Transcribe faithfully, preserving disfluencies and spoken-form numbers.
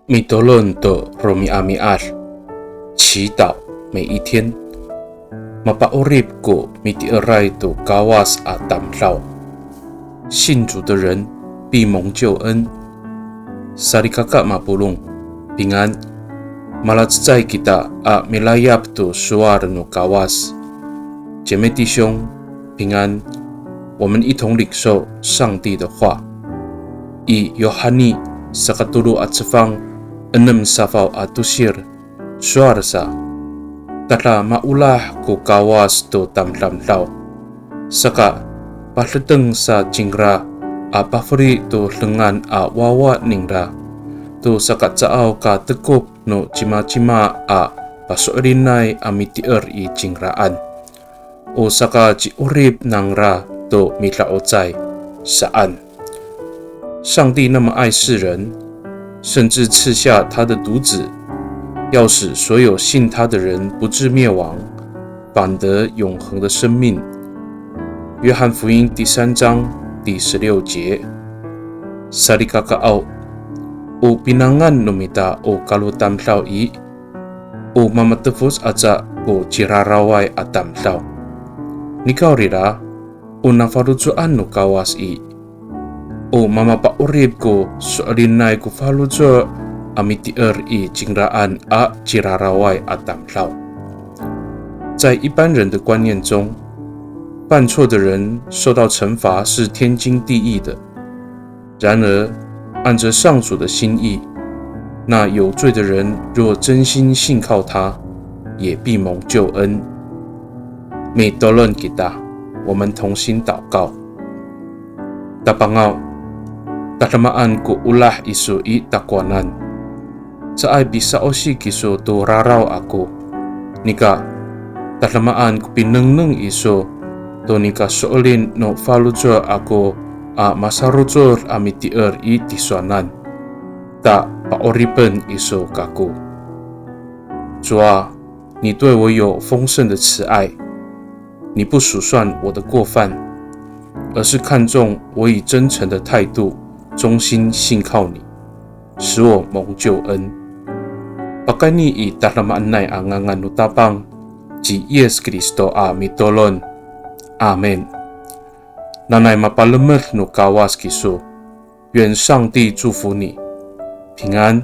Mitolon to romi'ami'ad, 祈祷每一天。Mapa'orip ko miti'eray to Kawas a tamdaw. 信主的人必蒙救恩。Salikaka mapolong, 平安。Malacecay kita a milayap to sowal no Kawas. 姐妹弟兄，平安。我们一同领受上帝的话。I Yohani sakatolo a cefang, enem safaw a tosir, sowal sa, tada maolah ko Kawas to tamdamdaw. Saka, padeteng sa cingra a pafeli to dengan a wawa ningra to saka caaw ka tekop no cimacima a paso'elinay a miti'er i cingraan. O saka ci'orip nangra to mida'ocay saan. 上帝那么爱世人，甚至赐下他的独子，要使所有信他的人不至灭亡，反得永恒的生命。约翰福音第三章第十六节。Salikakaaw, o pinangan no mita o kalotamdaw i, o mamatefoc aca ko ciraraway a tamdaw. Nikawrira, o nafaloco'an no Kawas i, o mamapa'orip ko so'elinay ko faloco' a miti'er i cingraan a ciraraway a tamdaw. 在一般人的观念中，犯错的人受到惩罚是天经地义的。然而，按着上主的心意，那有罪的人若真心信靠他，也必蒙救恩。Mitolon kita, 我们同心祷告。Tapangaw, tadamaan ko olah iso i takowanan. Caay pisa'osi kiso to raraw ako. Nika, tadamaan ko pinengneng iso to nika so'elin no faloco' ako a masarocod a miti'er i tisowanan. Ta pa'oripen iso kako. 主啊，你对我有丰盛的慈爱，你不数算我的过犯，而是看重我以真诚的态度忠心信靠你，使我蒙救恩。Pakayni i tadamaanay a ngangan no Tapang ci Yis Kristo a mitolon. Amin. Nanay mapalemed no Kawas kiso. 愿上帝祝福你，平安。